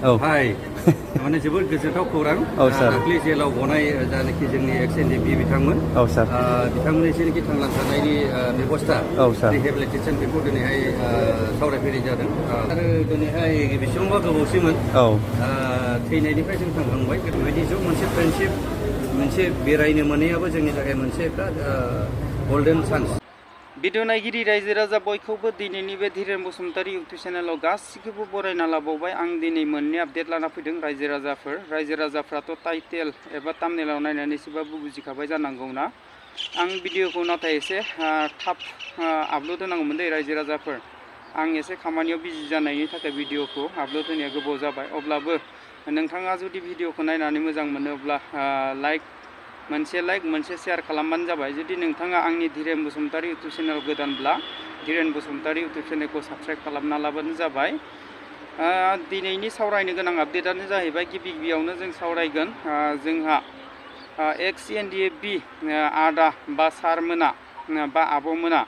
हाय माने जोबोद गोजोनथाव खौरां दाख्लि जेलाव गनाय जानाखि जोंनि एक्स एनडिएफबि बिथांमोन बिथांमोननि जेनाखि थांना थानायनि बेबस्था रिहेबिलिटेसन बेखौ दिनैहाय सावरायफैनाय जादों आरो दिनैहाय बेसेबांबा गोबावसैमोन थैनायनिफ्राय जों थांखांबाय बेबायदि ज' मोनसे फ्रेन्डशिप मोनसे बेरायनो मोनैयाबो जोंनि थाखाय मोनसे गोल्डेन चान्स। भिडिअ नायगिरि रायजो राजा बयखौबो दिनैनि बे धीरेन बसुमतारी इउटुब चेनेलाव गासिखौबो बरायना लाबावबाय। आं दिनै मोननै आपडेट लाना फैदों रायजो राजाफ्राथ' टाइटेल एबा थाम्बनेलाव नायनानै एसेबाबो बुजिखाबाय जानांगौना। आं भिडिअखौ नाथाय एसे थाब आपल'ड होनांगौमोन दे रायजो राजाफोर। आं एसे खामानियाव बिजि जानायनि थाखाय भिडिअखौ आपल'ड होनाया गोबाव जाबाय। अब्लाबो नोंथाङा जुदि भिडिअखौ नायनानै मोजां मोनोब्ला मोनसे शेयार खालामबानो जाबाय। जुदि नोंथाङा आंनि धीरेन बसुमतारी इउटुब चेनेल गोदानब्ला धीरेन बसुमतारी इउटुब चेनेलखौ साबस्क्राइब खालामना लाबानो जाबाय। दिनैनि सावरायनो गोनां आपडेटआनो जाहैबाय गिबियावनो जों सावरायगोन जोंहा एक्स एनडिएफबि आदा बा सारमोना बा आब'मोना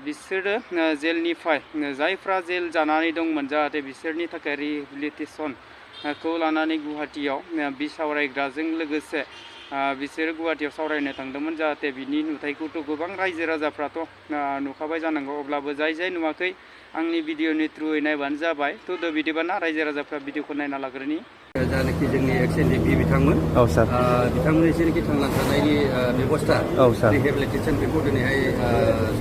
बिसोरो जेलनिफ्राय जायफ्रा जेल जानानै दंमोन जाहाथे बिसोरनि थाखाय रिहेबिलिटेसनखौ लानानै गुवाहाटियाव बिसावरायग्राजों लोगोसे बिसोरो गुवाहाटियाव सावरायनो थांदोंमोन। जाहाथे बिनि नुथायखौथ' गोबां रायजो राजाफ्राथ' नुखाबाय जानांगौ। अब्लाबो जाय नुवाखै आंनि भिडिअनि थ्रुयै नायबानो जाबाय। थ' बिदिबाना रायजो राजाफ्रा भिडिअखौ नायना लाग्रोनि। जानाखि जोंनि एक्स एनडिएफबि बिथांमोन बिथांमोननि जेनाखि थांना थानायनि बेबस्था रिहेबिलिटेसन बेखौ दिनैहाय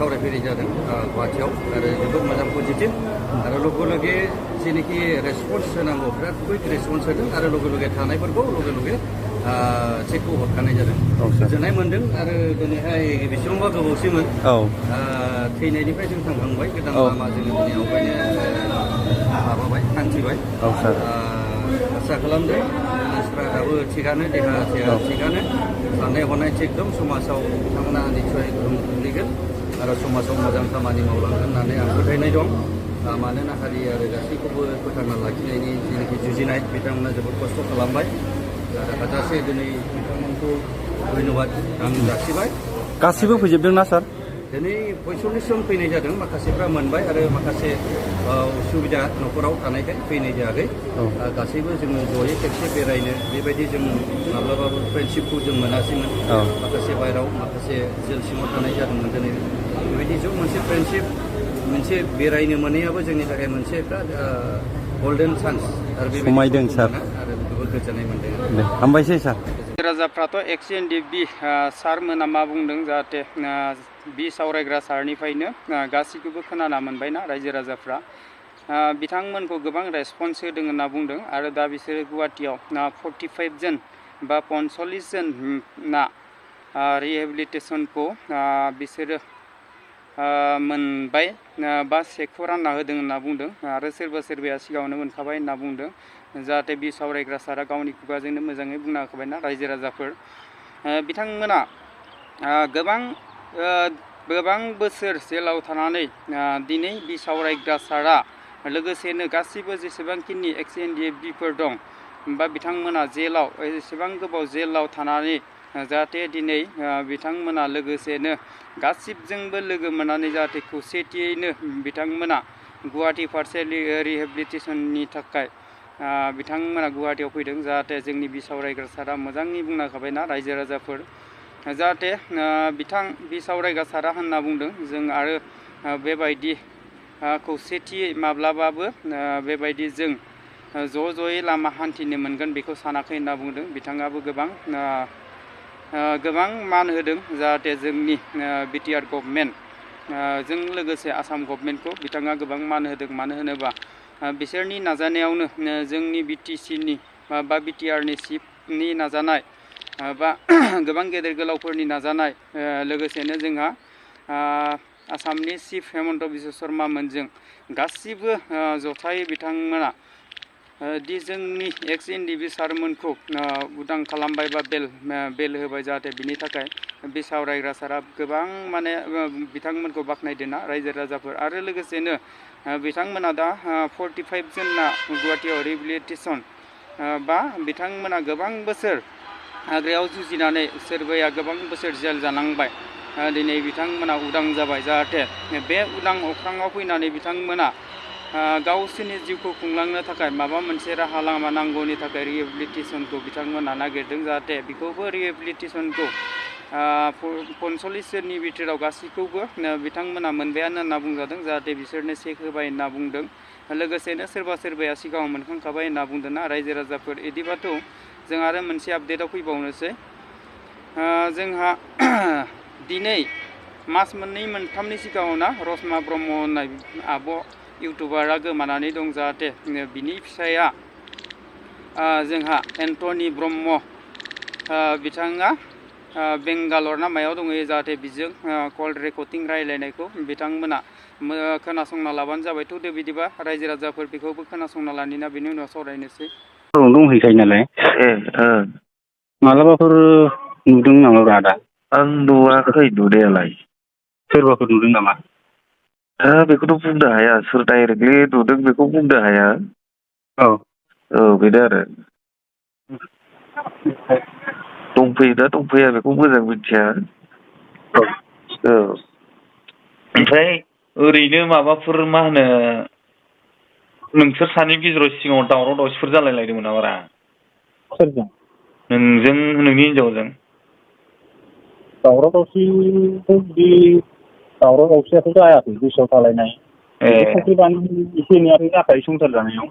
सावरायफैनाय जादों गुवाहाटियाव आरो जोबोद मोजां पजिटिभ आरो लगे जेनाखि रेसपन्स होनांगौ बिराद कुइक रेसपन्स होदों आरो लगे थानायफोरखौ लगे चेकखौ हरखानाय जादों। गोजोननाय मोन्दों आरो दिनैहाय बेसेबांबा गोबावसैमोन थैनायनिफ्राय जों थांखांबाय गोदान लामा जोङो दिनै आवगायनो हान्थिबाय। आसा खालामदों मानसिफ्रा दाबो थिगानो देहा थिगानो साननाय हनाय थिग दं। समाजाव बिथांमोना निस्सय गोहोम खोख्लैगोन आरो समाजाव मोजां खामानि मावलांगोन होननानै आं फोथायनाय दं। मानोना हारि आरो गासैखौबो फोथांना लाखिनायनि जेनाखि जुजिनाय बिथांमोना जोबोद खस्थ' खालामबाय आरो हाजासे दिनै बिथांमोनखौ धन्यबाद आं जासिबाय। गासिबो फैजोबदोंना सार? दिनै 45 जन फैनाय जादों। माखासेफ्रा मोनबाय आरो माखासे उसुबिदा न'खराव थानायखाय फैनाय जायाखै। गासैबो जोङो जयै खेबसे बेरायनो बेबायदि जों माब्लाबाबो फ्रेन्डशिपखौ जों मोनासैमोन। माखासे बायहेराव माखासे जेल सिङाव थानाय जादोंमोन। दिनै बेबायदि ज' मोनसे फ्रेन्डशिप मोनसे बेरायनो मोनैयाबो जोंनि थाखाय मोनसे गोल्डेन चान्स आरो समायदों सार आरो जोबोद गोजोननाय मोन्दों। हामबायसै सार। राजाफ्राथ' एक्स एनडिएफबि सारमोना मा बुंदों जाहाथे बिसावरायग्रा सारनिफ्रायनो गासैखौबो खोनाना मोनबायना रायजो राजाफ्रा बिथांमोनखौ गोबां रेसपन्स होदों होनना बुंदों। आरो दा बिसोरो गुवाहाटियाव 45 जन बा 45 जन रिहेबिलिटेसनखौ बिसोरो मोनबाय बा चेकखौ रानना होदों होनना बुंदों। आरो सोरबाया सिगाङावनो मोनखाबाय होनना बुंदों। जाहाथे बिसावरायग्रा सारा गावनि खुगाजोंनो मोजाङै बुंना होखाबायना रायजो राजाफोर बिथांमोना गोबां बोसोर जेलाव थानानै दिनै बिसावरायग्रा सारा लोगोसेनो गासिबो जेसेबांखिनि एक्स एनडिएफबिफोर दं बा बिथांमोना जेलाव एसेबां गोबाव जेलाव थानानै जाहाथे दिनै बिथांमोना लोगोसेनो गासिबजोंबो लोगो मोननानै जाहाथे खौसेथियैनो बिथांमोना गुवाहाटि फारसे रिहेबिलिटेसननि थाखाय बिथांमोना गुवाहाटियाव फैदों। जाहाथे जोंनि बिसावरायग्रा सारा मोजाङै बुंना होखाबायना रायजो राजाफोर जाहाथे बिसावरायग्रा सारा होनना बुंदों जों आरो बेबायदि खौसेथियै माब्लाबाबो बेबायदि जों ज'यै लामा हान्थिनो मोनगोन बेखौ सानाखै होनना बुंदों। बिथाङाबो गोबां मान होदों जाहाथे जोंनि बिटिआर गभर्नमेन्ट जों लोगोसे आसाम गभर्नमेन्टखौ बिथाङा गोबां मान होदों। मानो होनोबा बिसोरनि नाजानायावनो जोंनि बिटिसिनि बा बिटिआरनि चिफनि नाजानाय बा गोबां गेदेर गोलावफोरनि नाजानाय लोगोसेनो जोंहा आसामनि चिफ हेमन्त बिश्व शर्मामोनजों गासिबो जथायै बिथांमोना दि जोंनि एक्स एनडिएफबि सारमोनखौ उदां खालामबाय बा बेल होबाय जाहाथे बिनि थाखाय बिसावरायग्रा सारा गोबां माने बिथांमोनखौ बाख्नायदोंना रायजो राजाफोर आरो लोगोसेनो बिथांमोना दा 45 जनना गुवाहाटियाव रिहेबिलिटेसन बा बिथांमोना गोबां बोसोर हाग्रायाव जुजिनानै सोरबाया गोबां बोसोर जेल जानांबाय दिनै बिथांमोना उदां जाबाय। जाहाथे बे उदां अख्राङाव फैनानै बिथांमोना गावसोरनि जिउखौ खुंलांनो थाखाय माबा मोनसे राहा लामा नांगौनि थाखाय रिहेबिलिटेसनखौ बिथांमोना नागिरदों जाहाथे बेखौबो रिहेबिलिटेसनखौ 45 नि बिथोराव गासैखौबो बिथांमोना मोनबायानो होनना बुंजादों जाहाथे बिसोरनो चेक होबाय होनना बुंदों लोगोसेनो सोरबा सोरबाया सिगाङाव मोनखांखाबाय होनना बुंदोंना रायजो राजाफोर इदिबाथ' जों आरो मोनसे आपडेटआव फैबावनोसै जोंहा दिनै मास मोननै मोनथामनि सिगाङावना रसमा ब्रह्म होननाय आब' इउटुबारा गोमानानै दं जाहाथे बिनि फिसाया जोंहा एनथनि ब्रह्म बिथाङा बेंगालर ना मायाव दंहैयो जाहाथे बिजों कल रेकर्डिं रायलायनायखौ बिथांमोना खोनासंना लाबानो जाबाय थ' बिदिबा रायजो राजाफोर बेखौबो खोनासंना लानिना बेनि उनाव सावरायनोसै दंहैखायो नालाय मालाबाफोर नुदों नामा आदा आं नुवाखै नुनायालाय सोरबाफोर नुदों नामा बेखौथ' बुंनो हाया सोर डाइरेक्टलि नुदों बेखौ बुंनो हाया औ बेनो आरो दंफैयोना दंफैया बेखौ मोजां मिथिया ओमफ्राय ओरैनो माबाफोर मा होनो नोंसोर सानै गेजेराव सिगाङाव दावराव दावसिफोर जालायलायदोंमोन नामारा सोरजों नोंजों नोंनि हिनजावजों दावराव दावसिथ' बिदि दावराव दावसियाथ' जायाखै गोसोआव थालायनाय फुख्रि बानलु एसे एनैयाथ' जाखायो संसार जानायाव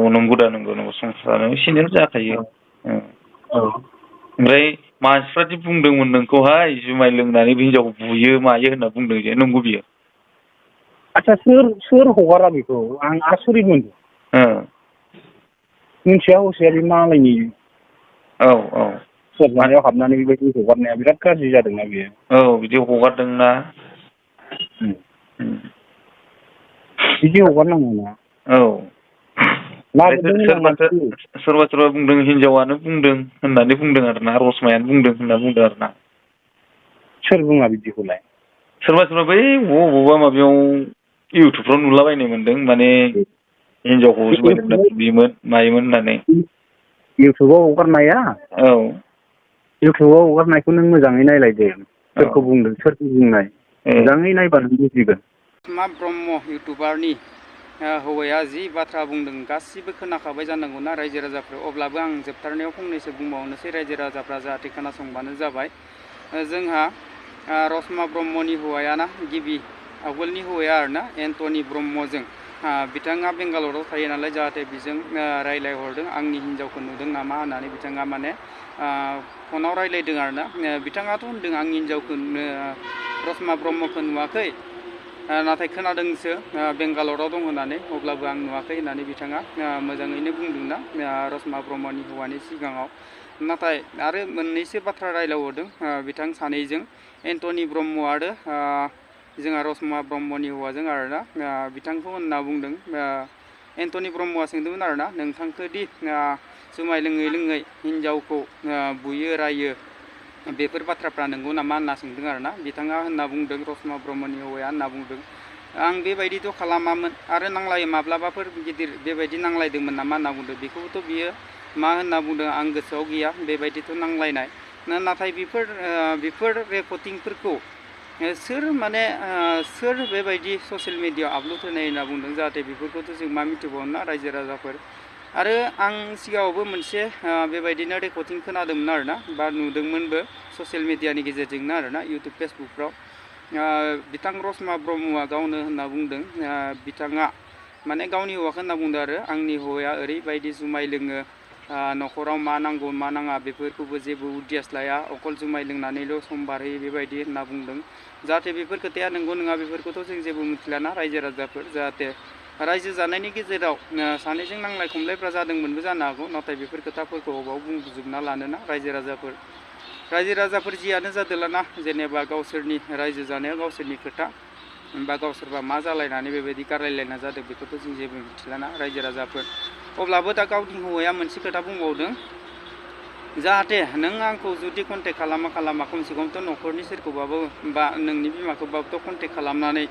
औ नंगौ दा नंगौ संसार जानायाव एसे एनैयाथ' जाखायो ओमफ्राय मानसिफ्रादि बुंदोंमोन नोंखौहाय जुमाय लोंनानै बे हिनजावखौ बुयो मायो होनना बुंदों जे नंगौ बियो आच्छा सोर हगारा बेखौ आं आसरित मोनदों मिथिया हसिया बे मालायनि सोरजानायाव हाबनानै बेबायदि हगारनाया बिराद गाज्रि जादोंना बेयो बिदि हगारदोंना बिदि हगारनाङा सोरबा सोरबा बुंदों हिनजावानो बुंदों होननानै बुंदों आरोना रसमायानो बुंदों होनना बुंदों आरोना सोर बुङा बिदिखौलाय सोरबा सोरबा बै बबेबा माबायाव इउटुबफ्राव नुलाबायनाय मोनदों माने हिनजावखौ जुमाय लोंना बुयोमोन मायोमोन होननानै इउटुबाव हगारनाया इउटुबाव हगारनायखौ नों मोजाङै नायलायदो सोरखौ बुंदों सोरखौ बुंनाय मोजाङै नायबा नों बुजिगोन मा ब्रह्म इउटुबारनि हौवाया जि बाथ्रा बुंदों गासिबो खोनाखाबाय जानांगौना रायजो राजाफोर अब्लाबो आं जोबथारनायाव फंनैसो बुंबावनोसै रायजो राजाफ्रा जाहाथे खोनासंबानो जाबाय जोंहा रसमा ब्रह्मनि हौवायाना गिबि आवगोलनि हौवाया आरोना एनथनि ब्रह्मजों बिथाङा बेंगालराव थायो नालाय जाहाथे बिजों रायलायहरदों आंनि हिनजावखौ नुदों नामा होननानै बिथाङा माने फनाव रायलायदों आरोना बिथाङाथ' होनदों आंनि हिनजावखौ रसमा ब्रह्मखौ नुवाखै नाथाय खोनादोंसो बेंगालराव दं होननानै अब्लाबो आं नुवाखै होननानै बिथाङा मोजाङैनो बुंदोंना रसमा ब्रह्मनि हौवानि सिगाङाव नाथाय आरो मोननैसो बाथ्रा रायलायहरदों बिथां सानैजों एनथनि ब्रह्म आरो जोंहा रसमा ब्रह्मनि हौवाजों आरोना बिथांखौ होनना बुंदों एनथनि ब्रह्मआ सोंदोंमोन आरोना नोंथांखौदि जुमाय लोङै लोङै हिनजावखौ बुयो रायो बेफोर बाथ्राफ्रा नंगौ नामा होनना सोंदों आरोना बिथाङा होनना बुंदों रसमा ब्रह्मनि हौवाया होनना बुंदों आं बेबायदिथ' खालामामोन आरो नांलायो माब्लाबाफोर गिदिर बेबायदि नांलायदोंमोन नामा होनना बुंदों बेखौबोथ' बियो मा होनना बुंदों आं गोसोआव गैया बेबायदिथ' नांलायनाय नाथाय बेफोर रेकर्डिंफोरखौ सोर माने सोर बेबायदि ससियेल मिडियाआव आपल'ड होनाय होनना बुंदों जाहाथे बेफोरखौथ' जों मा मिथिबावोना रायजो राजाफोर आरो आं सिगाङावबो मोनसे बेबायदिनो रेकर्डिं खोनादोंमोन आरोना बा नुदोंमोनबो ससियेल मिडियानि गेजेरजोंनो आरोना इउटुब फेसबुकफ्राव बिथां रसमा ब्रह्मआ गावनो होनना बुंदों बिथाङा माने गावनि हौवाखौ होनना बुंदों आरो आंनि हौवाया ओरैबायदि जुमाय लोङो न'खराव मा नांगौ मा नाङा बेफोरखौबो जेबो उदियास लाया अकल जुमाय लोंनानैल' सम बारहोयो बेबायदि होनना बुंदों जाहाथे बेफोर खोथाया नंगौ नङा बेफोरखौथ' जों जेबो मिथिलाना रायजो राजाफोर जाहाथे रायजो जानायनि गेजेराव सानैजों नांलाय खमलायफ्रा जादोंमोनबो जानो हागौ नाथाय बेफोर खोथाफोरखौ अबाव बुंजोबना लानोना रायजो राजाफोर जियानो जादोलाना जेनेबा गावसोरनि रायजो जानाया गावसोरनि खोथा बा गावसोरबा मा जालायनानै बेबायदि गारलायलायना जादों बेखौथ' जों जेबो मिथिलाना रायजो राजाफोर अब्लाबो दा गावनि हौवाया मोनसे खोथा बुंबावदों जाहाथे नों आंखौ जुदि कन्टेक्ट खालामा खमसे खमथ' न'खरनि सोरखौबाबो बा नोंनि बिमाखौबाबोथ' कन्टेक्ट खालामनानै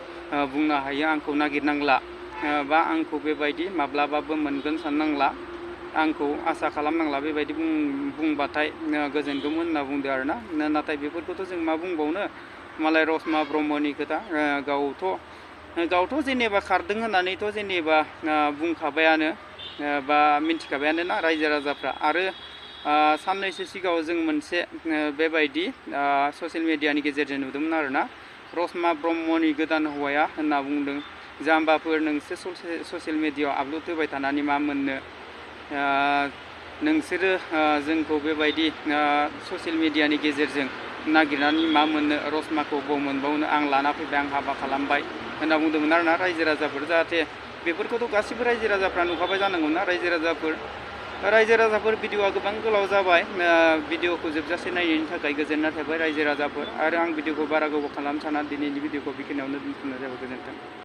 बुंनो हायो आंखौ नागिरनांला बा आंखौ बेबायदि माब्लाबाबो मोनगोन साननांला आंखौ आसा खालामनांला बेबायदि बुंबाथाय गोजोनगौमोन होनना बुंदो आरोना नाथाय बेफोरखौथ' जों मा बुंबावनो मालाय रसमा ब्रह्मनि खोथा गावथ' गावथ' जेनेबा खारदों होननानैथ' जेनेबा बुंखाबायानो बा मिन्थिखाबायानो ना रायजो राजाफ्रा आरो साननैसो सिगाङाव जों मोनसे बेबायदि ससियेल मिडियानि गेजेरजों नुदोंमोन आरोना रसमा ब्रह्मनि गोदान हौवाया होनना बुंदों जाम्बाफोर नोंसोर ससियेल मिडियायाव आपल'ड होबाय थानानै मा मोननो नोंसोरो जोंखौ बेबायदि ससियेल मिडियानि गेजेरजों नागिरनानै मा मोननो रसमाखौ बबाव मोनबावनो आं लाना फैबाय आं हाबा खालामबाय होनना बुंदोंमोन आरोना रायजो राजाफोर जाहाथे बेफोरखौथ' गासिबो रायजो राजाफ्रा नुखाबाय जानांगौ ना रायजो राजाफोर भिडिअआ गोबां गोलाव जाबाय भिडिअखौ जोबजासे नायनायनि थाखाय गोजोननाय थाबाय रायजो राजाफोर आरो आं भिडिअखौ बारा गोबाव खालामनो साना दिनैनि भिडिअखौ बेखिनियावनो दोनथ'नाय जाबाय गोजोन्थों।